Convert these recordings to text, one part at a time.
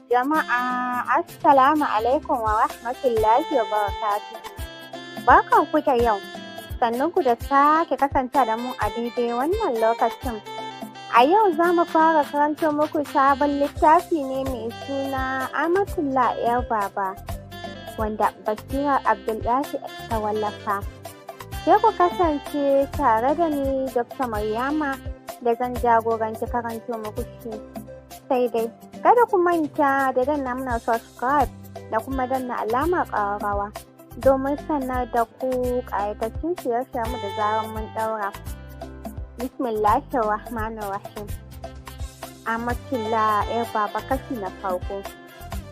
Jama'a, Assalamu alaikum wa rahmatullahi wa barakatuh. Barkan ku da yau, sannun ku da sake kasance da mu a daidai wannan lokacin. A yau za mu fara karanto muku sabon littafi ne mai suna Amatullah 'Yar Baba, wanda Basira Abdullahi ta wallafa. Sai ku kasance tare da ni, Dr. Maryama, da zan jagoranci karanto muku shi. Sai dai, kada ku manta da danna mana subscribe da kuma danna alamar ƙararrawa domin sanar da ku ƙayatattun shirye-shiryenmu da zarar mun ɗaura. Bismillahirrahmanirrahim. Amatullah 'Yar Baba, kashi na farko.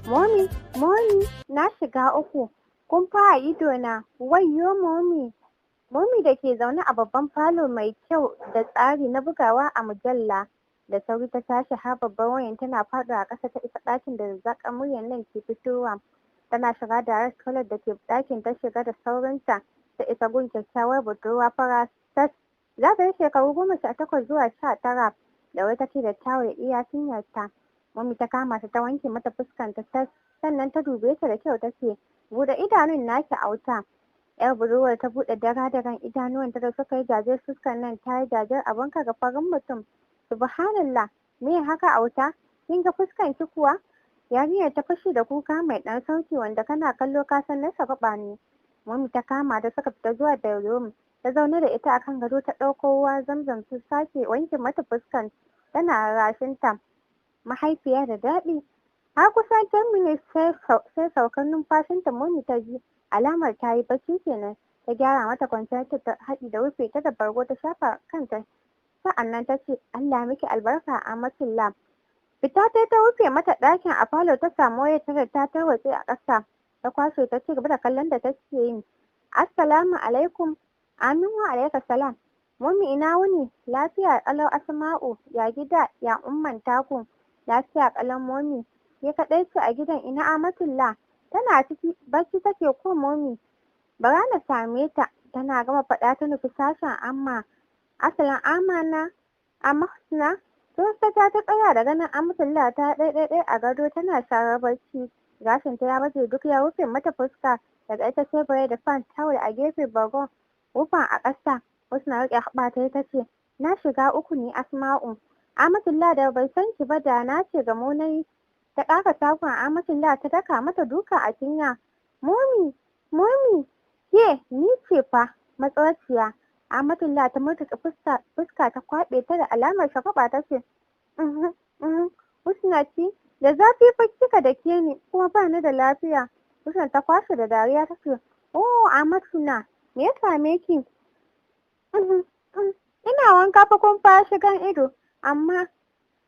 Momi, Momi, na shiga uku. Kumfa a idona, wayyo Momi. Momi da ke zaune a babban falo mai kyau da tsari na bugawa a mujalla. Da sauri ta tashi har babban wayan tana faɗuwa a ƙasa, ta isa ɗakin da zazzaƙar muryar nan ke fitowa. Tana shiga direct toilet da ke ɗakin ta shiga da saurinta, ta isa gun kyakkyawar budurwa fara tas. Za ta yi shekaru 18 zuwa 19, ɗaure take da tawul iya cinyarta. Mummy ta kama ta, ta wanke mata fuskanta tas, sannan ta dube ta da kyau ta ce, "Buɗe idanun naki, auta." Yar budurwar ta buɗe dara-daran idanuwanta da suka yi jajir, fuskar nan ta yi jajir abin ka ga farin mutum. "Subhanallah, me haka, auta? Kin ga fuskan ki kuwa?" Yarinyar ta fashe da kuka mai ɗan sauti wanda kana kallo ka san na shagwaɓa ne. Mummy ta kama ta, suka fita zuwa bedroom. Ta zaune da ita akan gado, ta ɗauko ruwa Zamzam ta sake wanke mata fuskan tana rarrashinta. Mahaifiya da daɗi. Har kusan 10 minutes sai saukar numfashinta Mummy ta ji, alamar ta yi bacci kenan. Ta gyara mata kwanciyarta, ta haɗi da rufe ta da bargo, ta shafa kanta, sa'annan ta ce, "Allah miki albarka, Amatullah." Fita ta ta rufe mata ɗakin. A falo ta samu wayar ta da ta tarwatse a ƙasa, ta kwashe, ta ci gaba da kallon da take yi. "Assalamu alaikum." "Amin, wa alaika salam." "Mummy, ina wuni?" "Lafiya ƙalau, Asma'u. Ya gida, ya umman taku?" "Lafiya ƙalau, Mummy. Ke kaɗai ce a gidan? Ina Amatullah?" "Tana ciki, bacci take ko, Mummy." "Bara na same ta." Tana gama faɗa ta nufi sashen Amma. "Asalin amana amma Husna." Ta ta ta tsaya da ganin Amatullah ta ɗai a gado tana sharar barci. Gashin ta ya baje duk ya rufe mata fuska. Daga ita sai beret da fan towel a gefe, bargon rufan a ƙasa. Husna riƙe haɓa ta ta ce, "Na shiga uku ne, Asma'u. Amatullah da bai san ki ba, da na ce gamo na yi." Ta ƙara takun Amatullah ta daka mata duka a cinya. "Momi, Momi, ke ni ce fa matsoraciya." Amatullah ta murtuƙe fuska, fuska ta kwaɓe ta da alamar shagwaɓa, ta ce, "Uhum, uhum, Husna ce, da zafi fa kika dake ni, kuma ba ni da lafiya." Husna ta kwashe da dariya, ta ce, "Oh, Amatuna, me ya same ki?" "Uhum, ina wanka fa kumfa ya shigan ido, amma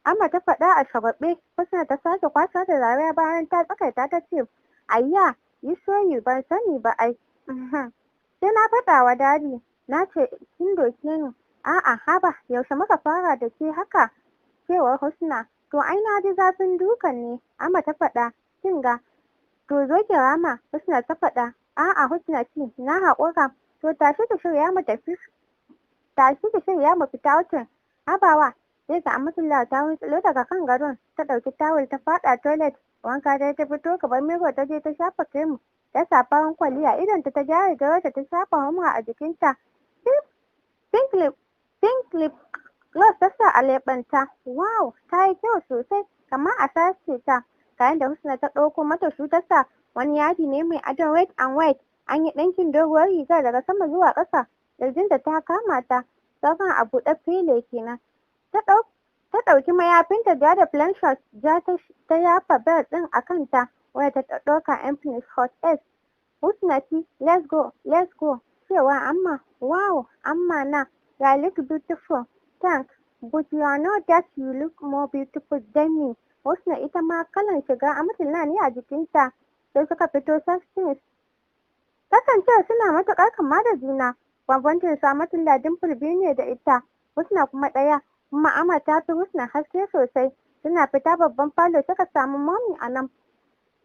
Amma," ta faɗa a shagwaɓe. Husna ta sake kwashewa da dariya, bayan ta tsakaita ta ce, "Ayya, yi sorry, ban sani ba ai. Sai na faɗa wa Daddy na ce kin doke ni." "A'a, haba, yaushe muka fara da ke haka?" cewar Husna. "To ai na ji zafin dukan ne," Amma ta faɗa. "Kin ga, to zo ki rama," Husna ta faɗa. "A'a, Husna ce, na haƙura." "To tashi ki shirya mu tafi, tashi ki shirya mu fita outing." "Habawa." Sai ga Amatullah ta wuntsilo daga kan gadon, ta ɗauki tawul, ta faɗa toilet. Wanka dai ta fito, gaban mirror ta je ta shafa cream, ta sa farin kwalli a idonta, ta gyara girarta, ta shafa humra a jikinta. Pink lip, pink lip gloss ta sa a leɓenta. Wow, ta yi kyau sosai kamar a sace ta. Kayan da Husna ta ɗauko mata su ta sa, wani yadi ne mai adon red and white. An yi ɗinkin doguwar rigar daga sama zuwa ƙasa, ƙirjinta ta kama ta, sauran a buɗe fele kenan. Ta ɗauki mayafinta ja da plain short ja, ta yafa belt ɗin a kanta. Waya ta ɗauka, Infinix Hot S. "Husnati, let's go, let's go," cewa Amma. "Wow, Amma na, you look beautiful." "Thanks, but you are know that you look more beautiful than me." Husna ita ma kalan shiga Amatullah ne a jikinta. Sai suka fito sextins, kasancewa suna matuƙar kama da juna. Bambancin su, Amatullah dimple biyu ne da ita, Husna kuma ɗaya. Kuma Amma ta fi Husna haske sosai. Suna fita babban falo suka samu Mommy a nan.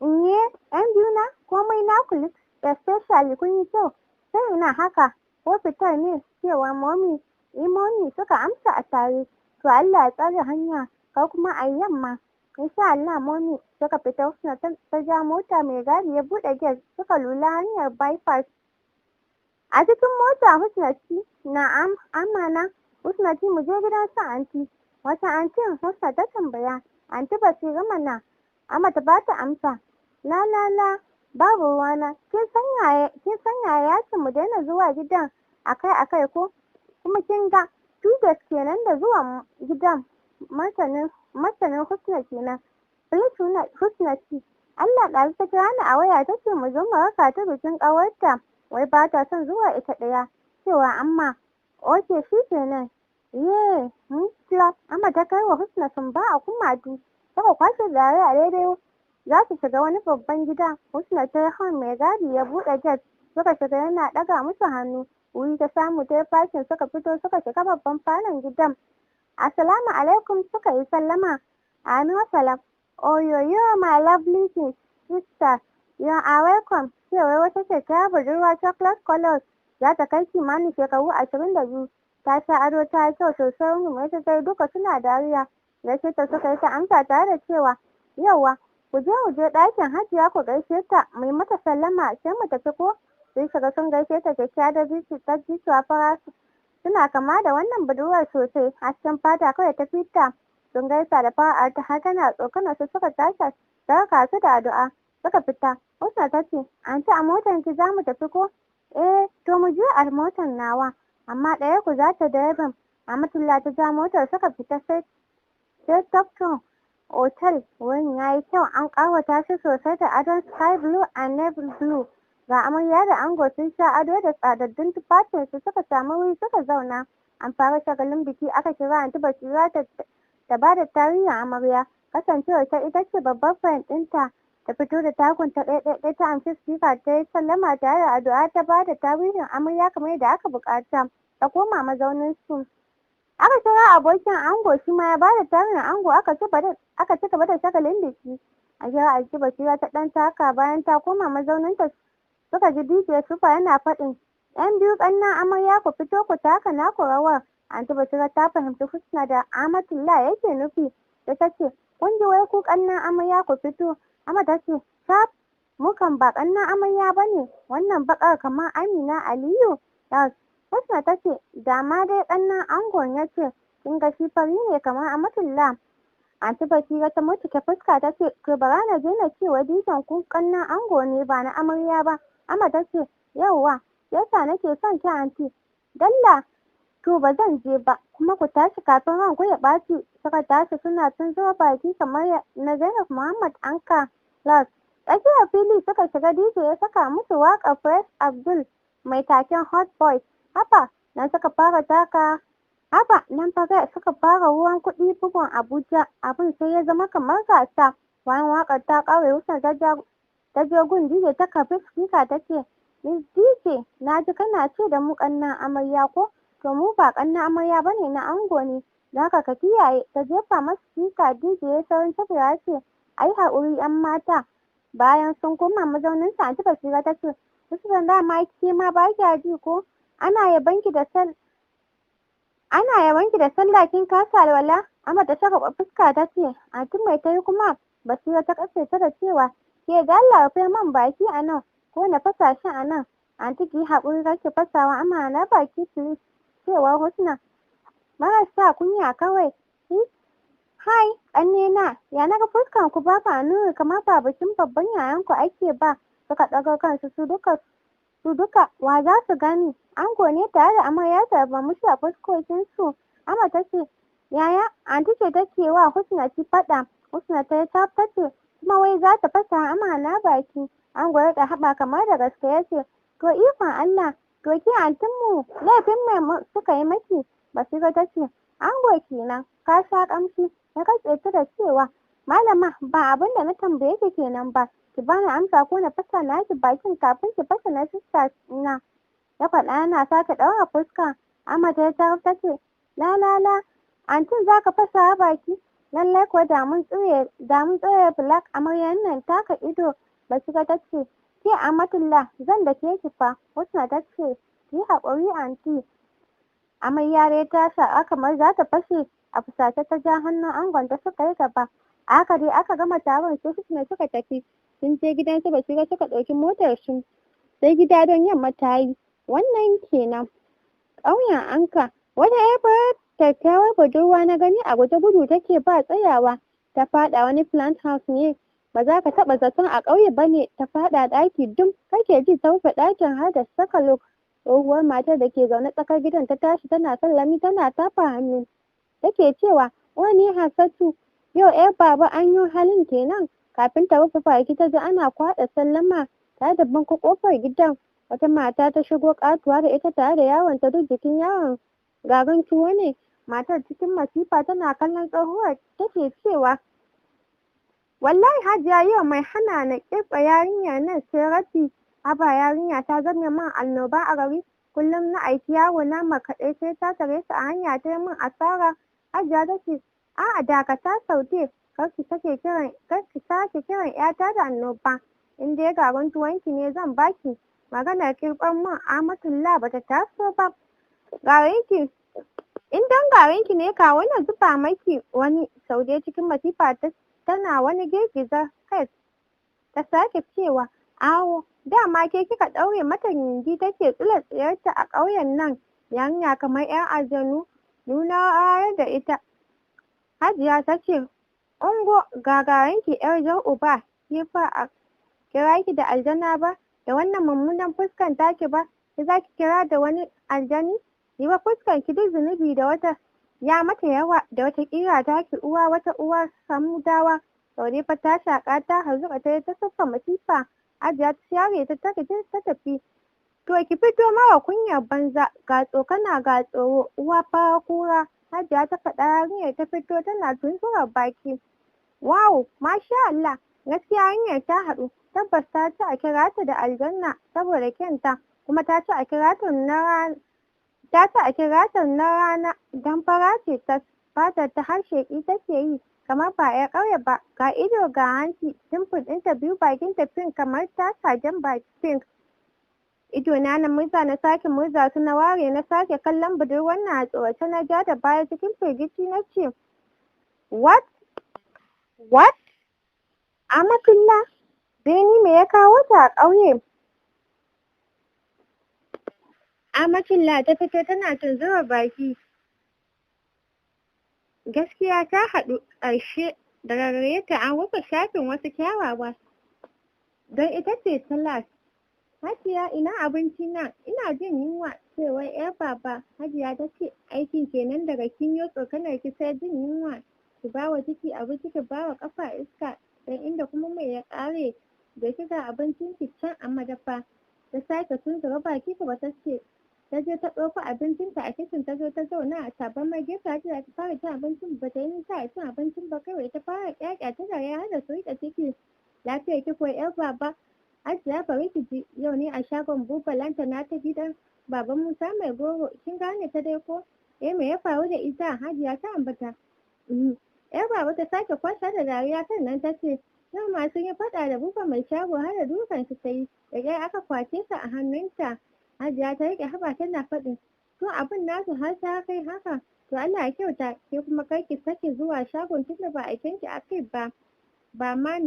"Inye, yan biyu na, komai naku, especially kun yi kyau. Sai ina haka, ko fitar ne?" cewa Mommy. "Eh, Mommy," suka amsa a tare. "To Allah ya tsare hanya, kar kuma a yi yamma." Insha Allah Mommy. Suka fita, Husna ta ja mota, mai gadi ya buɗe gate, suka lula hanyar bypass. A cikin mota Husna ci, na'am amana. Husna ci, mu je gidan su anti. Wata antin? Husna ta tambaya. Anti Basira mana. Amma ta bata amsa. La la la, babu ruwana. Kin san yaya ya ce mu daina zuwa gidan akai akai ko? Kuma kin ga 2 days kenan da zuwa gidan. Martanin Husna kenan. Please Husna ci. Allah, ɗazu ta kira ni a waya, ta ce mu zo mu raka ta bikin ƙawarta. Wai ba ta son zuwa ita ɗaya. Cewa amma, okay, shi kenan. Ye, mutla, amma ta kai wa Husna sumba a kumatu. Suka kwashe dariya. A daidai za su shiga wani babban gida. Husna ta yi horn, mai gadi ya buɗe gate. Suka shiga yana ɗaga musu hannu. Wuri ta samu ta yi parking, suka fito, suka shiga babban falon gidan. Assalamu alaikum, suka yi sallama. Amin salam. Oyoyo my lovely sister. You are welcome. Cewar wata kyakkyawar budurwa chocolate colors. Za ta kai kimanin shekaru 22. Ta sha ado, ta yi kyau sosai. Rungume ta tai, duka suna dariya. Gaishe ta suka yi, ta amsa tare da cewa, yauwa, ku je, mu je ɗakin Hajiya ku gaishe ta, mu yi mata sallama, sai mu tafi ko? Sun shiga sun gaishe ta. Kyakkyawa da ta jituwa fara, suna kama da wannan budurwar sosai, hasken fata kawai ta fita. Sun gaisa da fara'ar ta har tana tsokanar su, suka tashi ta raka su da addu'a, suka fita. Husna ta ce, anti, a motar ki za mu tafi ko? Eh, to mu je a motar nawa, amma ɗaya ku za ta direban. Amatullah ta ja motar, suka fita sai Top Hotel. Wurin ya yi kyau, an ƙawata shi sosai da adon sky blue and navy blue. Ga amarya da ango sun sha ado da tsadaddun tufafinsu, suka samu wuri suka zauna. An fara shagalin biki, aka kira Anti Basira ta ba da tarihin amarya. Kasancewar ta ita ce babbar friend ɗinta, ta fito da takun ta ɗaya ɗaya, ta amshi speaker, ta yi sallama tare da addu'a, ta ba da tarihin amarya kamar yadda aka buƙata, ta koma mazaunin su. Aka kira abokin ango, shi ma ya bada tarihin ango, aka ci gaba da shagalin biki. A kira Anti Basira ta ɗan taka, bayan ta koma mazauninta suka ji DJ Sufa yana faɗin, 'yan biyu ƙannen amarya, ku fito ku taka naku rawar. Anti Basira ta fahimci Husna da Amatullah yake nufi da ta ce, kun ji, wai ku ƙannen amarya ku fito. Ama ta ce, Sab, mu kan ba ƙannen amarya ba ne, wannan baƙar kamar Amina Aliyu. Husna ta ce, da ma dai ƙannen angon ya ce, kin ga shi fari ne kamar Amatullah. Anti Basira ta murtuke fuska ta ce, to bara na je na ce wa dijan ku ƙannen ango ne ba na amarya ba. Ama ta ce, yauwa, yasa nake son ki anti. Dalla, to ba zan je ba, kuma ku tashi kafin ranku ya ɓaci. Suka tashi suna tunzura baki kamar na Zainab Muhammad Anka Plus. Tsakiyar fili suka shiga, DJ ya saka musu waƙar Fresh Abdul mai taken Hot Boys. Haba nan suka fara taka, haba nan fa suka fara ruwan kuɗi bugun Abuja, abin sai ya zama kamar gasa. Bayan waƙar ta ƙare, Husna ta je gun DJ, ta karɓi speaker, ta ce, Miss DJ, na ji kana ce da mu ƙannen amarya ko? To mu ba ƙannen amarya ba ne, na ango ne. Don haka ka kiyaye. Ta jefa masa speaker, DJ ya saurin tafiya ya ce, ai haƙuri 'yan mata. Bayan sun koma mazauninsa, Anti Basira ta ce, Husna, dama ke ma ba kya ji ko? Ana yabanki da sallah kin kasa alwala. Amma ta shagwaɓa fuska ta ce, anti, mai ta yi kuma? Basira ta katse ta da cewa, ke da Allah rufe man baki a nan ko na fasa shi a nan. Anti, ki haƙuri, kar ki fasawa amana baki please, cewar Husna. Marasa kunya kawai. Hi, ƙannena, ya naga fuskan ku babu annuri kamar ba bikin babban yayanku ake ba? Suka ɗago kansu su duka, wa za su gani? Ango ne tare da amaryarsa da murmushi a fuskokinsu. Ama ta ce, yaya, anti ce take wa Husna ci faɗa. Husna ta yi ta ce, kuma wai za ta fasa amana baki. Ango ya haɓa kamar da gaske ya ce, to ikon Allah, to ke antinmu, laifin mai suka yi maki? Basira ta ce, ango kenan, ka sha ƙamshi. Ya katse ta da cewa, malama, ba abin da na tambaye ki kenan ba, ki bani amsa ko na fasa naki bakin kafin ki fasa na sister na. Ya faɗa yana sake ɗaura fuska. Amma ta ta ce, la la la, antin za ka fasa baki? Lallai kuwa da mun tsire black amaryar nan taka ido. Basira ta ce, ke Amatullah, zan da ke ki fa. Husna ta ce, ki haƙuri anti. Amarya dai ta shaƙa kamar za ta fashe, a fusace ta ja hannun angon ta suka yi gaba. Haka dai aka gama taron, su ne suka tafi. Sun je gidan su Basira suka ɗauki motar su sai gida don yamma ta yi. Wannan kenan. Ƙauyen Anka, wata ƴar farar kyakkyawar budurwa na gani a guje, gudu take ba tsayawa. Ta faɗa wani plant house ne, ba za ka taɓa zaton a ƙauye ba ne. Ta faɗa ɗaki dum kake ji, ta rufe ɗakin har da saka lock. Tsohuwar matar da ke zaune tsakar gidan ta tashi tana sallami tana tafa hannu. Take cewa, "Wani Hassatu, yau ƴar baba an yi halin kenan." Kafin ta rufe baki ta ji ana kwaɗa sallama tare da banko ƙofar gidan. Wata mata ta shigo, ƙatuwa da ita tare da yaronta, duk jikin yaron garin tuwo ne. Matar cikin masifa tana kallon tsohuwar take cewa, "Wallahi Hajiya, yau mai hana na kirɓa yarinyar nan sai Rabbi. Haba, yarinya ta zame min annoba a gari. Kullum na aiki yaro na makaɗe sai ta tare su a hanya ta yi min asara." Hajiya ta ce, "A'a, dakata Saude, kar ki sake kiran kar ki sake kiran ƴata da annoba. In dai garin tuwonki ne zan baki. Maganar kirɓar min Amatullah bata taso ba. Garinki in dan garinki ne, kawo na zuba maki wani." Saude cikin masifa ta tana wani girgiza kai ta sake cewa, "Awo, dama ke kika ɗaure mata gindi take tsula tsiyarta a ƙauyen nan. Yarinya kamar ƴar aljanu, nuna ayar da ita." Hajiya ta ce, "Ungo ga garinki, ƴar jar uba, ke fa a kira ki da aljana ba, da wannan mummunan fuskan taki ba, ki za ki kira da wani aljani? Yi wa fuskan ki duk zunubi da wata ya mata yawa, da wata ƙira taki uwa wata uwar samudawa." Saude fa ta shaƙa ta harzuƙa, ta yi ta siffa masifa. Hajiya ta share ta ta ta tafi. "To ki fito, mara kunyar banza, ga tsokana ga tsoro, uwa fara kura," Hajiya ta faɗa. Yarinyar ta fito tana tunturar baki. "Wow, masha Allah, gaskiya yarinyar ta haɗu. Tabbas ta ci a kira ta da aljanna saboda kyanta, kuma ta ci a kira ta na ta ci a kira ta na rana dan fara ce tas, fatar ta har sheƙi take yi kamar ba 'yar ƙauye ba, ga ido ga hanci, dimple ɗinta biyu, bakinta pink kamar ta sa jan baki pink." Ido na na murza na sake murza su, na ware na sake kallon budurwar nan a tsorace, na ja da baya cikin firgici na ce, "What? What? Amatullah Beni, me ya kawo ta a ƙauye?" Amatullah ta fito tana tunzura baki. Gaskiya ta haɗu, ƙarshe daga gare ta an rufe shafin wasu kyawawa, don ita ce ta last. "Hajiya, ina abinci na? Ina jin yunwa," cewar 'yar baba. Hajiya ta ce, "Aikin kenan, daga kin yo tsokanar ki sai jin yunwa. Ki bawa ciki abinci, ki bawa ƙafa iska, dan inda kuma mai ya ƙare. Da ki ga abincin ki can a madafa." Ta sake tunzura baki kuma ta ce ta je ta ɗauko abincinta a kicin, ta zo ta zauna a tabarmar gefe. Hajiya ta fara cin abincin. Ba ta yi nisa a cin abincin ba kawai ta fara ƙyaƙyata dariya har da su riƙe ciki. "Lafiyar ki ko, 'yar baba?" "Hajiya, bari ki ji, yau ne a shagon Buba Lantana ta gidan baban Musa mai goro, kin gane ta dai ko?" "Eh, me ya faru da ita?" Hajiya ta ambata. 'Yar baba ta sake kwasha da dariya, sannan ta ce, "Yau ma sun yi faɗa da Buba mai shago, har da dukan shi ta yi, da ƙyar aka kwace ta a hannunta." Hajiya ta riƙe haɓa tana faɗin, "To, abin nasu har ta kai haka, to Allah ya kyauta. Ke kuma kar ki sake zuwa shagon tunda ba aiken ki akai ba. Ba ma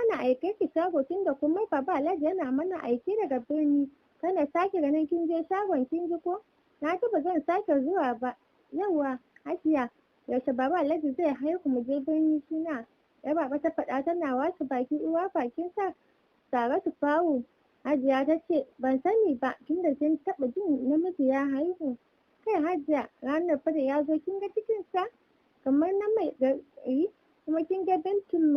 na aike ki shago, tunda komai Baba Alhaji yana mana aike daga birni. Kana sake ganin kin je shagon, kin ji ko?" "Na ji, ba zan sake zuwa ba. Yauwa Hajiya, yaushe Baba Alhaji zai haihu mu je birni suna?" 'Yar baba ta faɗa tana washe baki, uwa bakin sa Saratu fawu. Hajiya ta ce, "Ban sani ba, tunda kin taɓa jin namiji ya haihu." "Kai Hajiya, ranar fa da ya zo kin ga cikinsa kamar na mai gari. Kuma kin ga Bintun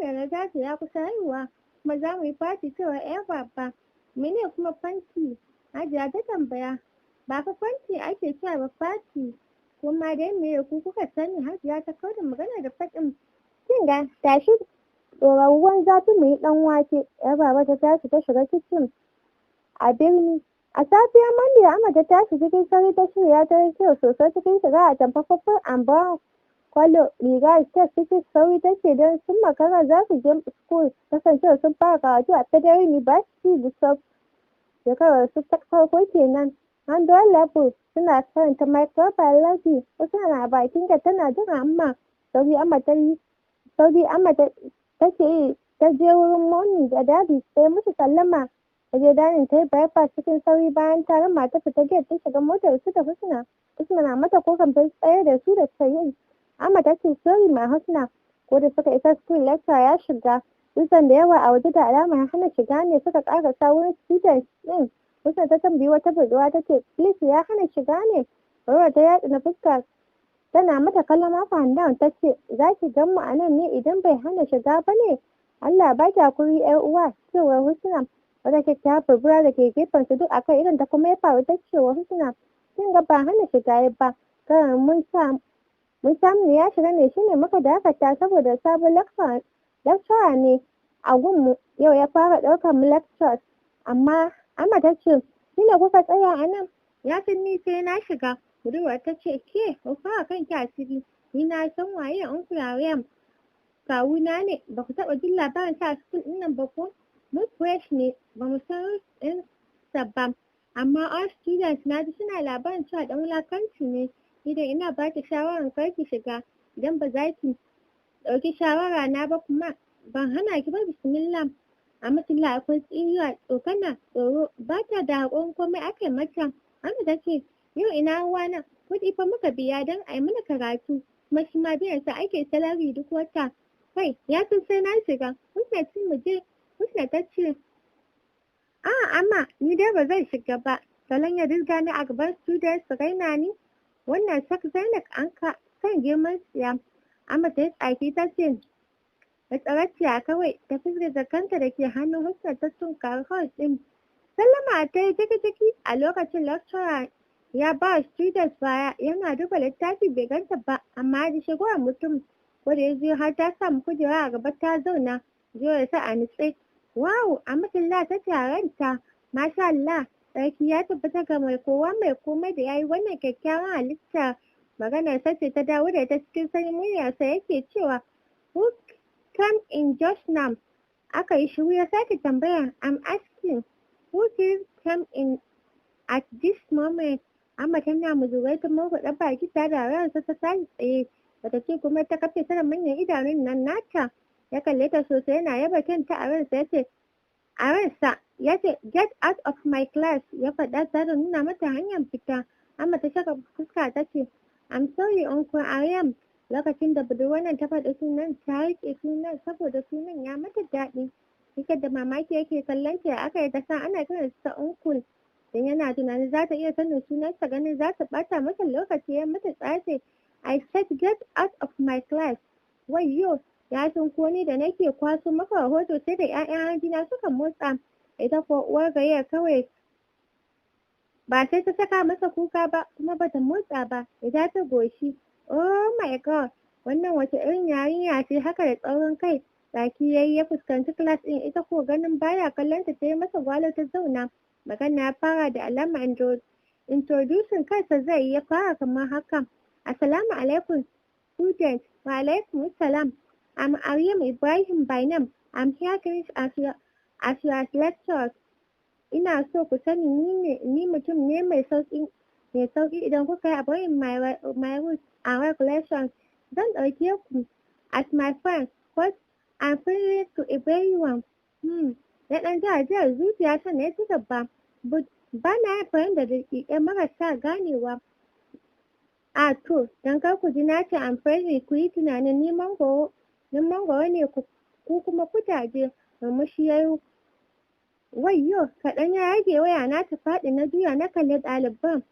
mai ta ya kusa haihuwa, kuma za mu yi fati," cewar 'yar baba. "Mene kuma fanti?" Hajiya ta tambaya. "Ba fa fanti ake cewa ba, fati." "Kuma dai meye, ku kuka sani." Hajiya ta kauda magana da faɗin, "Kin ga, tashi ɗora ruwan zafi mu yi ɗan wake." 'Yar baba ta tashi ta shiga kicin. A birni. A safiyar Monday, Amma ta tashi cikin sauri, ta shirya ta yi kyau sosai cikin shiga atamfa purple and brown colour, riga skirt. Cikin sauri take don sun makara za su je school, kasancewar sun fara karatu a Federal University Gusau, shekarar su ta farko kenan, 100 level, suna karanta microbiology. Wasu na bakin gate tana jin Amma. Sauri Amma ta yi, sauri Amma ta take yi ta je wurin Mommy da Daddy ta yi musu sallama. Ta je dining ta yi breakfast cikin sauri. Bayan ta gama, ta fita gate, ta shiga motar su da Husna. Husna na mata kukan ta tsaye da su da ta yi. Amma ta ce, "Sorry, my Husna." Ko da suka isa school, lecturer ya shiga. Dutsen da yawa a waje, da alama ya hana shiga ne. Suka karasa wurin students din. Husna ta tambayi wata budurwa, ta ce, "Please, ya hana shiga ne?" Budurwar ta yatsa na fuska tana mata kallon up and down, ta ce, "Za ki gan mu a nan ne idan bai hana shiga ba ne?" "Allah ba ki hakuri, yar uwa," cewar Husna. Wata kyakkyawar budurwa da ke gefen su duk akan irin ta kuma ya faru, ta cewa Husna, "Kin ga ba hana shiga ya ba, karan mun sa mun samu ya shiga ne, shine muka dakata saboda sabon lecturer ne a gunmu, yau ya fara ɗaukar mu lectures." Amma Amma ta ce, "Shine kuka tsaya a nan? Ya san ni sai na shiga." Budurwar ta ce, "Ke, rufa kanki asiri, ni na san waye Uncle Aryam, kawuna ne. Ba ku taɓa jin labarin sa a school ɗin nan ba ko? Mu fresh ne, ba mu san ɗin sa ba, amma all students na ji suna labarin cewa ɗan wulakanci ne. Ni dai ina ba ki shawarar kar ki shiga. Idan ba za ki ɗauki shawara na ba kuma, ban hana ki ba, bismillah." Amatullah akwai tsinuwa, tsokana, tsoro, ba ta da haƙurin komai aka yi mata. Amma ta ce, "Yau ina ruwana? Kuɗi fa muka biya don a yi mana karatu, kuma shi ma biyan sa ake salary duk wata. Kai, ya san sai na shiga. Husna, ci mu je." Husna ta ce, "A'a amma, ni dai ba zan shiga ba. Salon ya dizga ni a gaban students su raina ni. Wannan sak Zainab an ka kan girman tsiya." Amma ta yi tsaki, ta ce, "Matsaraciya kawai." Ta fuskar jakanta da ke hannun Husna, ta tunkari hall ɗin. Sallama ta yi ciki-ciki. A lokacin lecturer ya ba students baya yana duba littafi, bai ganta ba, amma ya ji shigowar mutum. Ko da ya zo har ta samu kujera a gaba ta zauna. Jiya sa a nutse. "Wow," Amatullah ta ce a ranta. "Masha Allah, sarki ya tabbata ga mai kowa mai komai da yayi wannan kyakkyawan halitta." Maganar sace ta dawo da ita. Cikin sanyin muryarsa yake cewa, "Who came in just now?" Aka yi shiru. Ya sake tambaya, "I'm asking, who came in at this moment?" Amma tana muzurai, ta murguɗa baki ta da ransa, ta tashi tsaye. Bata ce kuma ta kafe ta da manyan idanun nan nata. Ya kalle ta sosai yana yaba kyanta a ransa, yace a ransa yace, "Get out of my class," ya faɗa tare da nuna mata hanyar fita. Amma ta saka fuska, ta ce, "I'm sorry, Uncle Aryam." Lokacin da budurwar nan ta faɗi sunan, ta riƙe sunan saboda sunan ya mata daɗi. Cike da mamaki yake kallon ta. Aka yi ta san ana kiransa uncle? Dan yana tunanin za ta iya sanin sunansa, ganin za ta ɓata masa lokaci, ya mata tsace, "I said get out of my class." Wayyo, ya san ko ni da nake kwaso maka rahoto sai da 'ya'yan hanjina suka motsa. Ita ko uwar gayyar kawai ba sai ta saka masa kuka ba, kuma bata motsa ba. Ya ta goshi. "Oh my God, wannan wace irin yarinya ce haka da tsaurin kai?" Tsaki yayi, ya fuskanci class ɗin. Ita ko ganin baya kallon ta, yi masa gwalo, ta zauna. Magana ya fara, da alama introducing kansa zai yi. Ya fara kamar haka, "Assalamu alaikum, student." "Wa alaikum salam." "I'm Aryam Ibrahim by name. I'm here as your lecturer. Ina so ku sani ni ne ni mutum ne mai sauki. Idan kuka yi obeying my rules and regulations, zan ɗauke ku as my friend, cause I'm friendly to everyone." Ya ɗan ji ajiyar zuciya, sannan ya ci gaba, "But ba na yin friend da daƙiƙai marasa ganewa. A to, don kar ku ji na ce I'm friendly ku yi tunanin ni mangoro ne, ku kuma kudaje." Murmushi ya yi. Wayyo, kaɗan ya rage waya na ta faɗi. Na juya na kalli ɗaliban.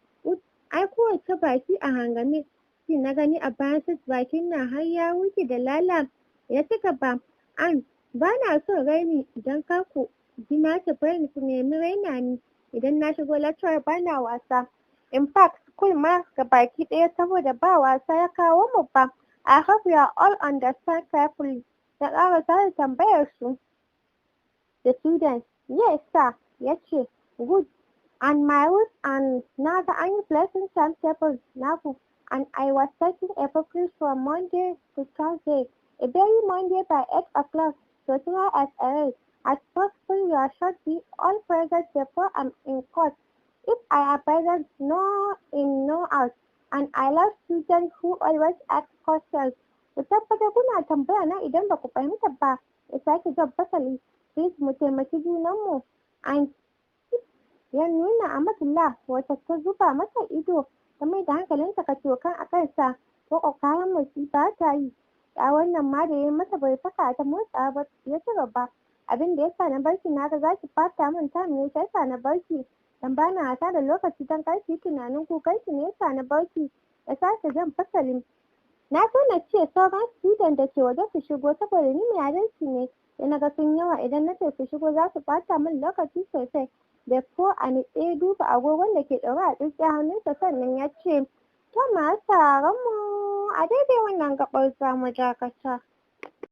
Ai kowace baki a hangame. Shi na gani a bayan su, bakin nan har ya wuce da lala. Ya ci gaba, "An ba na son raini. Don kar ku ji na ce friend ku nemi raina ni. Idan na shigo lecture ba na wasa. In fact, school ma baki ɗaya, saboda ba wasa ya kawo mu ba. I hope you are all understand carefully." Ya ƙarasa da tambayar su. The students, "Yes, sir." Ya ce, "Good. And my rules, and na ga an yi placing timetable naku, and I was taking a pupils from Monday to Thursday. Every Monday by 8 o'clock, so try as early as possible you should be all present before I'm in court. If I am present, no in, no out. And I love students who always ask questions." Ku tabbatar kuna tambaya na idan ba ku fahimta ba. Ya sake jan fasali. Please, mu taimaki junanmu. And ya nuna Amatullah, wacce ta zuba masa ido ta mai da hankalinta kacokan a kansa, ko kayan motsi ba ta yi. A wannan ma da ya masa bai saka ta motsa ba. Ya ci gaba: Abin da yasa na barki, na ga zaki fata min time ne shi yasa na barki, dan bana wasa da lokaci, dan kar ki yi tunanin kukan ki ne yasa na barki. Ya sake jan fasalin: Na so na ce sauran student da ke waje su shigo, saboda ni mai adalci ne, sai na ga sun yawa. Idan na ce su shigo, za su ɓata min lokaci sosai. Ko a nitse duba agogon da ke ɗaure a tsintsiyar hannunsa, sannan ya ce, "To, masu sauraron mu, a daidai wannan gaɓar za mu dakata."